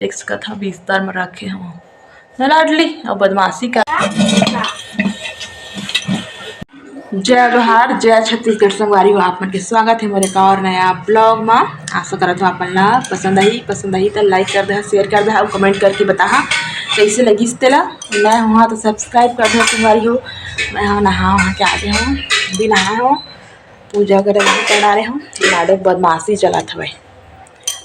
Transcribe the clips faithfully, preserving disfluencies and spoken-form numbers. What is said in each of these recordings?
देख सकत हव, बिस्तर में रखे हव ना लाडली, अउ बदमाशी कर। जय जोहार, जय छत्तीसगढ़ संगवारी हो, आप मन के स्वागत हे मोर एक और नया vlog मा। आशा करत हव आप मन ला पसंद आही, पसंद आही त like कर देहा, share कर देहा अउ comment करके बताहा कइसे लगिस तेला। नया होहा त subscribe कर देहा संगवारी हो। मैं हा नहा वहा के आगे हव, अभी नहाए हव, पूजा करे बर कर डारे हव। लाडो बदमाशी चलत हवय।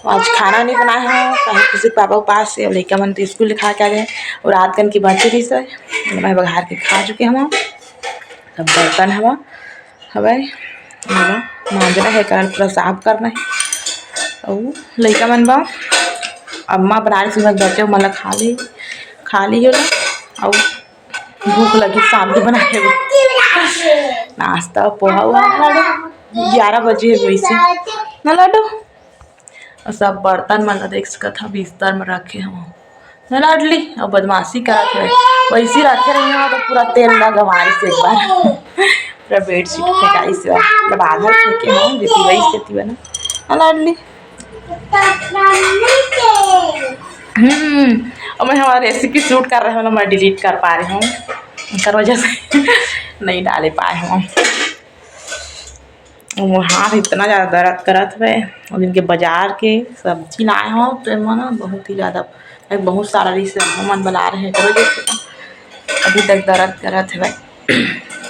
आज खाना नहीं बनाए हव, काहे खुशी पापा उपास हे, लइका मन तो स्कूल लिखा के आ गए, अउ रात कन के बचे रहिस हे, मैं बघार के खा चुके हव। सब बर्तन हवा हवय, एला मांजना हे, कारण पूरा साफ करना हे। अउ लइका मन बा, अम्मा बना रही, बचे मन ला खा ली, खा ली ओला। अउ भूख लगी, शाम के बनाए हव नाश्ता, पोहा हुआ। ग्यारह बजे हे वैसे ना लाडो। अउ सब बर्तन मन ला देख सकत हव, बिस्तर में रखे हव ना लाडली, अउ बदमाशी करत हवय। वैसी रखे रही हव तो पूरा तेल ला गंवारिस एक बार। पूरा bedsheet फेंकाइस हे, मतलब आधा फेंके हव, जेती वही सेती बना ना लाडली। हम्म, अउ मैं हमारा recipe shoot कर रहे हव ना, मैं delete कर पा रहे हव, कर वजह से नहीं डाले पाए हव। वो हाथ इतना ज़्यादा दर्द करत हवय। वो दिन के बाजार के सब्जी लाए हव, तो एमा ना बहुत ही ज़्यादा, बहुत सारा रिश्ते मन बना रहे हैं, करो देख सकते हैं। अभी तक दर्द करत हवय।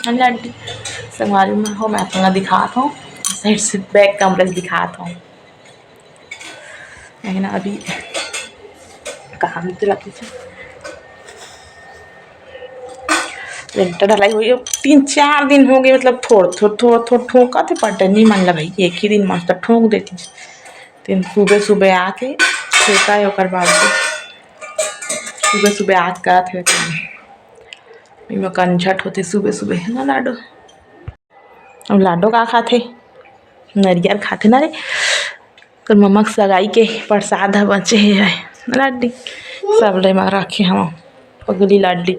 लड्डू संगवारी में हो, मैं अपना दिखात हव, side से back camera से दिखात हव। है ना, अभी काम चलाते थे। लेंटर ढलाई हुई, अब तीन चार दिन हो गए, मतलब, थोड़, थोड़, थोड़, थोड़ ठोंका थे पटनी मन ला भाई, एक ही दिन मस्त ठोंक देती। तीन सुबह, सुबह आके फेंका है ओकर बाबू, सुबह, सुबह आके करत हे काम। इमा कंझट होते सुबह, सुबह, है ना लाडो? अब लाडो का खाथे? नरियर खाथे ना रे। कर ममा के सगाई के प्रसाद ह बचे हे, है ना लाडली? सब ले मा रखे हव पगली लाडली।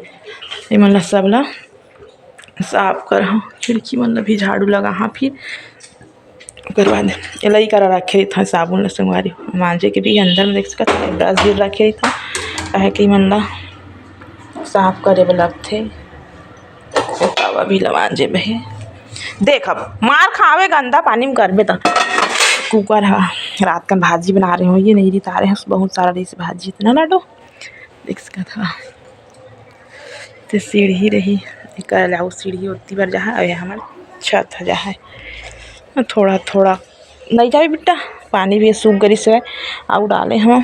एमन ला सब ला साफ करहूँ, खिड़की मन ला भी झाड़ू लगाहूँ। फिर ओकर बाद एला ही करा रखे रहिथन साबुन ला संगवारी, मांजे के भी अंदर में देख सकत हव, brush भी रखे रहिथन, काहे कि मन ला साफ करे बर लगथे। ओ तवा भी ला मांजे बर हे। देख, अब मार खावे गंदा पानी में करबे त। कुकर ह, रात कन भाजी बना रहे हो, ये नहीं रितारे हस, बहुत सारा रहिस भाजी, इतना लाडो देख सकत हव। ते सीढ़ी रही, एकर अलावा सीढ़ी ओती बर जाहा, अउ ये हमर छत ह जाहा। थोड़ा थोड़ा नहीं जावे बेटा, पानी भी सूख गरी से, अउ डाले हव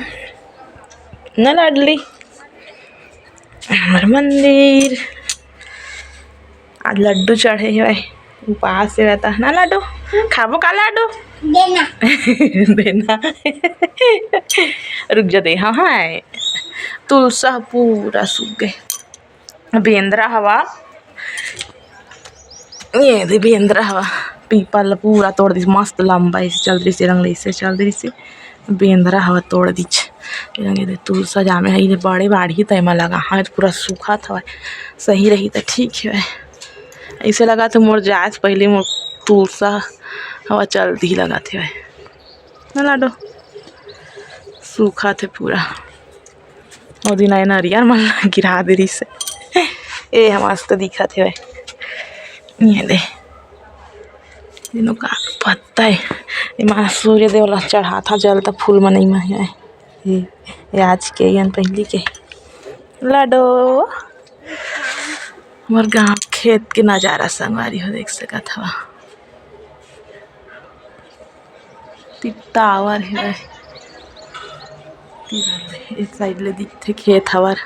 ना लाडली। हमर मंदिर। आज लड्डू चढ़े हवय, उपास हे बता ना लाडू। खाबो का लाडू? देना। देना। रुक जा दे, हाँ, हाँ। तुलसा पूरा सूख गए। बेंदरा हवा, ये दे बेंदरा हवा, पीपल पूरा तोड़ दिस, मस्त लंबा ऐसे चल रही से, रंग ऐसे चल रही से, बेंदरा हवा तोड़ दिस। ये दे तुलसा जामे है, ये बड़े बाढ़ी त एमा लगा, हाँ, पूरा सूखा था, सही रही त ठीक है। ऐसे लगा तो मोर जाए से पहले मोर तुलसा हवा चल दी लगा थे, ना लाडो, सूखा थे पूरा। ओ दिन आए नरियर मन ला गिरा दे रिहिस। ए ह मस्त दिखत हेवय। ये दे। इनो का पत्ता हे। एमा सूर्य देव ला चढ़ाथा जल त फूल मनई म हे। ये, ये आज के, एन पहिली के। लाडो। हमर गाँव खेत के नजारा संगवारी हो देख सकत हव। ती टावर हे, एक साइड ले दिखथे खेत हवर।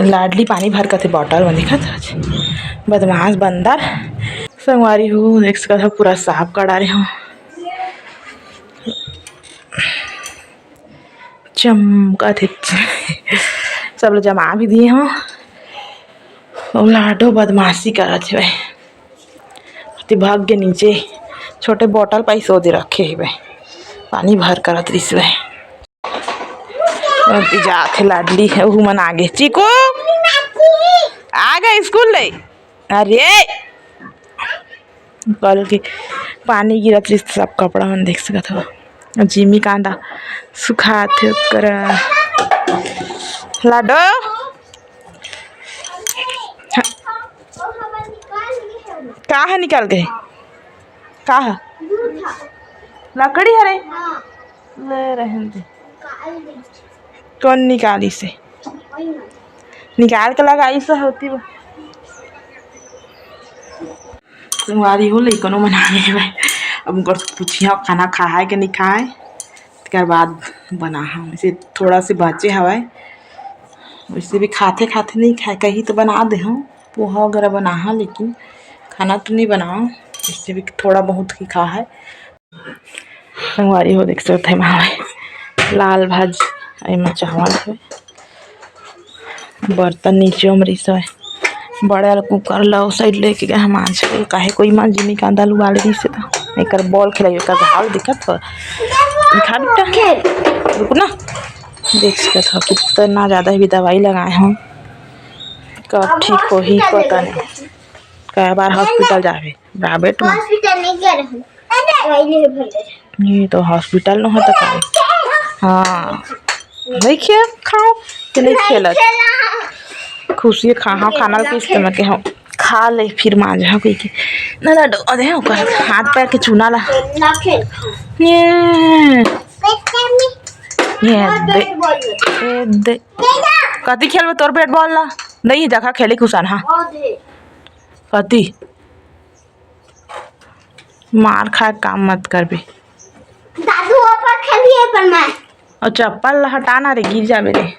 लाडली पानी भर कथे बॉटल में, दिखत हच? बदमाश बंदर। संगवारी हो देख सकत हव, पूरा साफ कर डारे हव। चमकत हे। सब ल जमा भी दिए हव। अउ लाडो बदमाशी करत हेवय। ते भाग के नीचे छोटे बॉटल पाइस ओदे रखे हेवय। पानी भर करत रिहिस हेवय। अउ ते जात हे लाडली हे, उहू मन आगे। चीकू! आ गे स्कूल ले। अरे! कल के पानी गिरत रहिस, सब कपड़ा मन देख सकत हव। जिमी कांदा सुखात हे ओकर। लाडो, का हे निकाल के? का हे? लकड़ी हरे? ले रहन दे। कौन निकालिस हे? निकाल के लगाइस होही वो। संगवारी हो, लइकनो मन आए हवय। अब उनकर पूछिया खाना खाए के नहीं खाए, तेकर बाद बनाहूँ। इसे थोड़ा से बाँचे हवय, वइसे भी खाथे खाथे नहीं खाए, कहीं तो बना देहूँ, पोहा वगैरह बनाहूँ, लेकिन खाना तो नहीं बनाओ, इससे भी थोड़ा बहुत ही खा है। संगवारी हो, देख सकत हे, माँ लाल भाजी, एमा चावल हे, बर्तन नीचे म रिहिस हवय। बड़े वाला कुकर ला ओ साइड लेके गए हे मांज के, काहे कोई मांजी नहीं, कांदा ल उबाल रहिस हे त एकर बॉल खेलाई, एकर घाव दिखत हे, दिखा बेटा, रुक ना, देख सकत हो कितना ज्यादा भी दवाई लगाए हो, कब ठीक होही पता नहीं, कै बार हॉस्पिटल जावे। प्राइवेट में? हॉस्पिटल नहीं गए रहे। दवाई लेने भर गए। ये तो हॉस्पिटल न होता का? हाँ। देखिए, खाओ। कि नहीं खेलत? खुशी खा, हाँ, खाना के इस्तेमाल के, हाँ। खा ले, फिर मांज, हाँ, कोई के। ना, ना, डो-, अरे, ओकर हाथ पैर के चूना ला। ना खेल। ये। ये दे। ये दे। कति खेलबे तोर बैट बॉल ला? नहीं, देखा खेली कुसन, हाँ। कति? मार खाए काम मत करबे। दादू ऊपर खेलिए पर मैं। और चप्पल हटाना रे, गिर जाबे रे।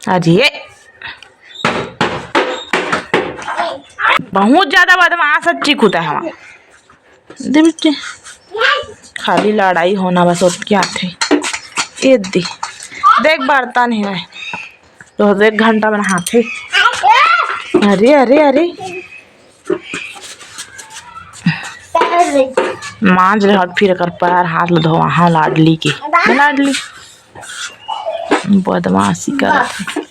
अरे, बहुत ज्यादा बदमाश, सच्ची कुत्ता है वहाँ। दे बेटे, खाली लड़ाई होना बस, और क्या थे? ये दे, देख बर्तन है, तो एक घंटा में नहाथे। अरे, अरे, अरे, मांज ले हट, फिर एकर पैर हाथ ल धोवा, हाँ, लाडली के, लाडली, बदमाशी करत हे।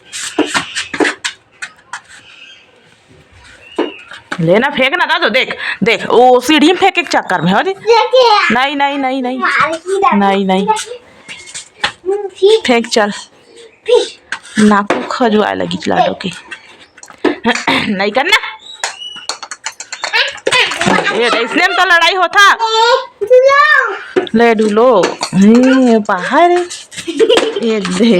लेना फेंक ना दादू, देख, देख, ओ सीढ़ी में फेंके के चक्कर में, हो जी। नहीं, नहीं, नहीं, नहीं। नहीं, नहीं। फेंक चल। नाकू खजुआए लगी लाडो के। नहीं करना। ए, इसने में तो लड़ाई होता। ले डुलो। हे, बाहर। ये दे।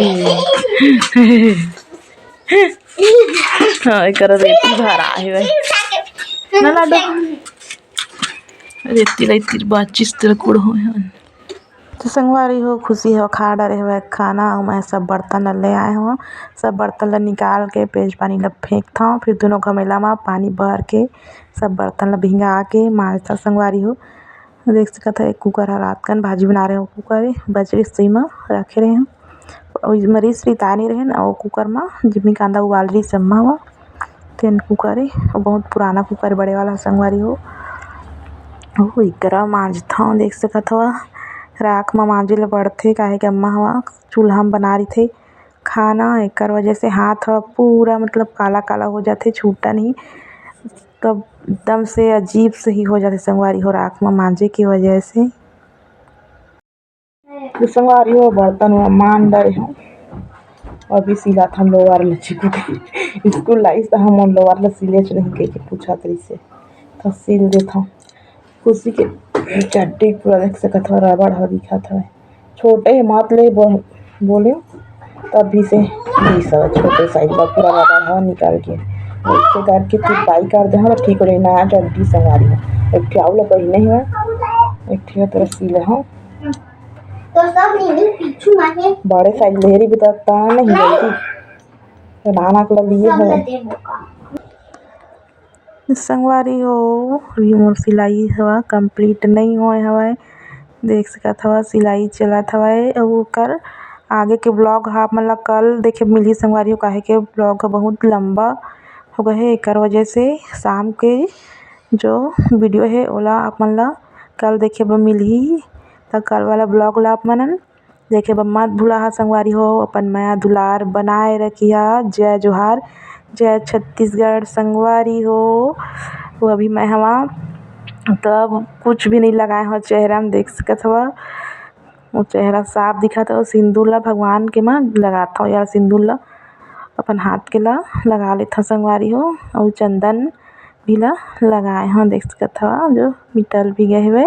हाँ, एकर रेती भरा हे भाई। ना लाडो। रेती रेती बाचिस तेरा कुड़ हो हन। तो संगवारी हो, खुशी हो खा डारे हवय खाना, अउ मैं सब बर्तन ल ले आए हवं। सब बर्तन ल निकाल के पेज पानी ल फेंकथंव, फिर दुनों घमेला म पानी भर के सब बर्तन ल भिंगा के मांजथंव संगवारी हो। देख सकत ह, एक कुकर ह रात कन भाजी बना रहे हो, कुकर ए बजरी सुई म रखे रहे हंव। अउ मरीच रितानी रहे न, अउ कुकर म जिमी कांदा उबाल रही सम्मा हुआ। तेन कुकर ए, अउ बहुत पुराना कुकर ए, बड़े वाला संगवारी हो। अउ इकरा मांजथंव, देख सकत हव, राख म मांजे ल पड़थे, काहे कि अम्मा हवा चूल्हा म बना रहिथे खाना, एकर वजह से हाथ ह पूरा मतलब काला काला हो जाथे, छूटन ही तब एकदम से अजीब से ही हो जाथे संगवारी हो, राख म मांजे के वजह से। तो संगवारी हो, बर्तन हुआ मान डरे हूँ, अभी सिलात हम लोअर ल चिकू के स्कूल लाइस त हम लोअर ल सिलेच नहीं कह के पूछत रहिसे, तो सिल देत हूँ। खुशी के चड्डी पूरा देख सकत हो, रबड़ हो दिखत हवे। छोटे हे मत ले बो-, बोले तभी से बीस हवे, छोटे साइज ला पूरा रबड़ हो निकाल के ऐसे करके तिरपाई कर दे हवे, ठीक हो जाही। नया चड्डी संगवारी हो, एक ठे अउ ला पहिने हवे, एक ठे तोरा सिले हो। तो सब नीली पीछू मारे। बड़े साइज लेहरी भी तो ता नहीं जल्दी। तो नाना को लिए हवे। संगवारी हो, अभी मोर सिलाई हवा complete नई होए हवय। देख सकत हवा, सिलाई चलत हवय। अउ ओकर आगे के vlog ह आप मन ला कल देखे मिलही संगवारी हो, काहे के vlog ह बहुत लंबा हो गए हे। एकर वजह से शाम के जो video हे, ओला आप मन ला कल देखे बर मिलही। त कल वाला vlog ला आप मन देखे बर मत भुलाहा संगवारी हो, अपन मया दुलार बनाए रखिहा। जय जोहार, जय छत्तीसगढ़ संगवारी हो। वो अभी मैं हवा तब कुछ भी नहीं लगाए हो चेहरा में, देख सकत हवा वो चेहरा साफ दिखत हो। सिंदूर ला भगवान के मैं लगात हो यार, सिंदूर ला अपन हाथ के ला लगा लेत हो संगवारी हो। और चंदन भी ला लगाए हो, देख सकत हवा जो मिटल भी गए हुए।